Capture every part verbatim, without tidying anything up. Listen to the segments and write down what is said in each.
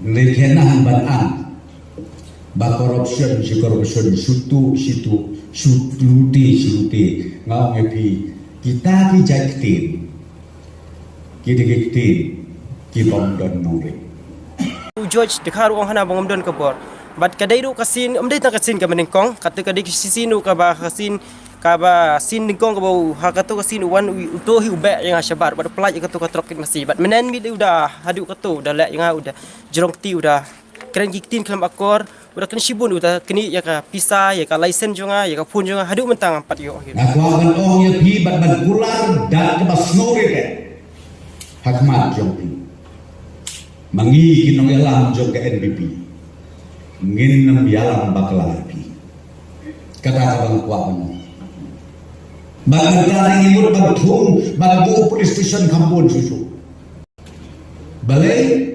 Ngi kena ban an ba corruption shi corruption, shu tu shi tu, shu lute shi lute. Nga ong ïa phi, kita ki jait ktien, ki dei ki ktien ki bym don nongrim. U George Dkhar u ong hana ba ngam don ka bor. Bad ka dei ruh ka sien, ym dei tang ka sien kaba nyngkong, kata ka dei ka sien ruh kaba ka sien, kaba sien nyngkong kaba u, ha kato ka sien u wan u, uto hi u beh ïa nga shabar, bad u pynlait ïa kato ka trok kit masi. Bad mynne miet u da haduh kato u da leh ïa nga, u da jrong kti, u da kren ki ktien khlem akor, u da kren shibun, u da knieh ïa ka pisa, ïa ka license jong nga, ïa ka phone jong nga, haduh mynta ngam pat ïoh. Nga kwah ban ong ïa phi bad ban kular da kaba sngewrit ha khmat jong phi. Ma ngi ki nongïalam jong ka N P P, ngin nym ïalam bakla ïa phi. Kata kaba nga kwah ban ong. Bad mynta ngi mut ban thung, ban buh police station kham bun shuh shuh. Balei?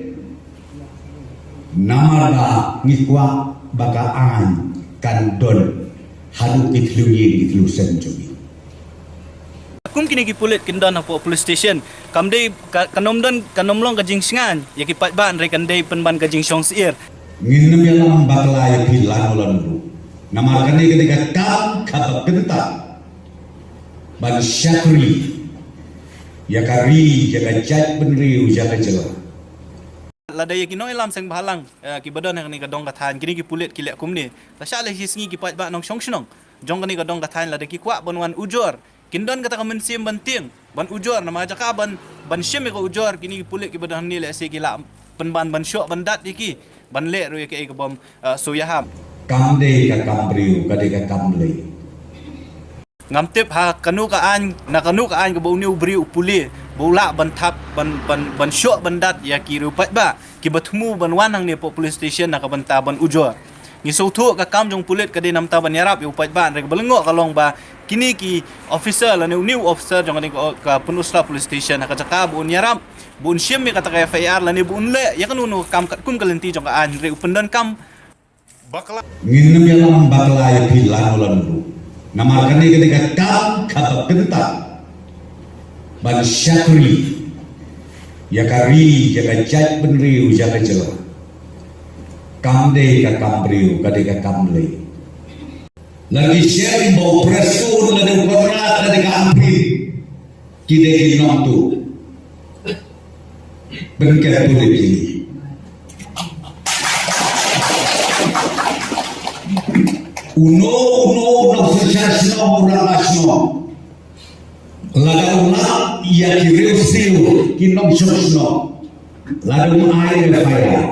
Namar ba ngi kwah ba ka aiñ kan don haduh ki thliew ïing ki thliew sem jong ngi. Kum kine ki pulit kin don hapoh police station, kam dei ka, kan ym don, kan ym long ka jingsngewsih ïa ki paidbah, hynrei kan dei pynban ka jingshong syier. Ngin nym ïalam bakla ïa phi lano lano ruh. Namar kane ka dei ka kam kaba kynta ban shakri ïa ka ri, ïa ka jaitbynriew, ïa ka jylla. Lada ïa ki nongïalam seng bhalang, eh, kiba don ha kane ka dong ka thaiñ, kine ki pulit ki leh kumne. Lashai lashisngi ki paidbah nongshong shnong jong kane ka dong ka thaiñ lada ki kwah ban wan ujor, kin don kata ka mynsiem ban tieng, ban ujor, namar jaka ban, ban shim ïa ka ujor, kine ki pulit kiba don hangne lehse ki lah pynban ban shoh ban dat ïa ki, ban leh ruh ïa kaei ka bym, eh, shu ïahap. Kam dei ka kam briew, ka dei ka kam Blei. Ngam tip ha kano ka aiñ, na kano ka aiñ kaba une u briew u pule ba u lah ban thap, ban, ban, ban shoh ban dat ïa ki riew paidbah kiba thmu ban wan hangne hapoh police station na ka bynta ban ujor. Ngi sngewthuh ka kam jong pulit ka dei namar ban ïarap ïa u paidbah, hynrei kaba lyngngoh ka long ba kine ki officer lane une u officer jong kane ka, ka Pynursla Police Station ha ka jaka ba un ïarap, ba un shim ïa kata ka F I R lane ba un leh ïa kano kano ka kam katkum ka lynti jong ka aiñ, hynrei u pyndonkam bakla. Ngin nym ïalam bakla ïa phi lano lano ruh. Namar kane ka dei ka kam kaba kynta ban shakri ïa ka ri, ïa ka jaitbynriew, ïa ka jylla. Kam dei ka kam briew, ka dei ka kam Blei. Lada ki shem ba u Prestone, lada u Conrad, lada ka Amphib, ki dei ki nongtuh. Pynker pulit ki. Uno, uno, uno, u synshar shnong, u rangbah shnong, lada u lap ïa ki riewsiew, ki nongshong shnong, lada um ai F I R,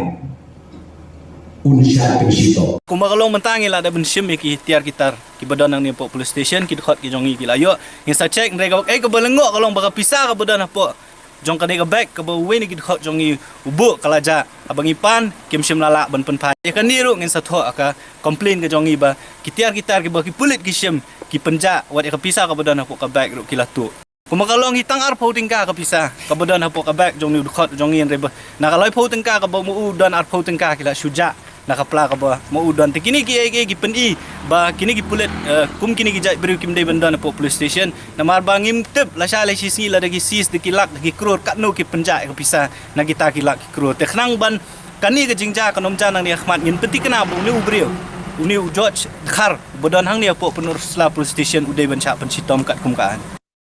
un shah pynshitom. Kumba ka long mynta ngi la dep ban shim ïa ki tiar ki tar kiba don hangne hapoh police station, ki dkhot ki jong ngi ki la ïoh. Ngin sa check, hynrei kaba, eh, kaba lyngngoh ka long ba ka pisa kaba don hapoh jong kane ka bag kaba uwei na ki dkhot jong ngi u buh ka la jah. Haba ngi pan, kim shym la lah ban pynphai. Ïa kane ruh ngin sa thoh ha ka complaint ka jong ngi ba ki tiar ki tar kiba ki pulit ki shim, ki pynjah, wat ïa ka pisa kaba don hapoh ka bag ruh ki la tuh. Kumba ka long hi tang arphew tyngka ka pisa kaba don hapoh ka bag jong une u dkhot jong ngi, hynrei ba na ka laiphew tyngka kaba ma u don arphew tyngka ki la shu jah na ka pla kaba ma u don. Te kine kiei kiei ki pyni ba kine ki pulit, eh, kum kine ki jait briew kim dei ban don hapoh police station. Namar ba ngim tip, lashai lashisngi lada ki seize da ki lak, da ki klur, katno ki pynjah ïa ka pisa na kita ki lak ki klur. Te khnang ban kane ka jingjia kan ym jia nangne ha khmat, ngin pynthikna ba une u briew, une u George Dkhar ba don hangne hapoh Pynursla Police Station u dei ban shah pynshitom katkum ka aiñ.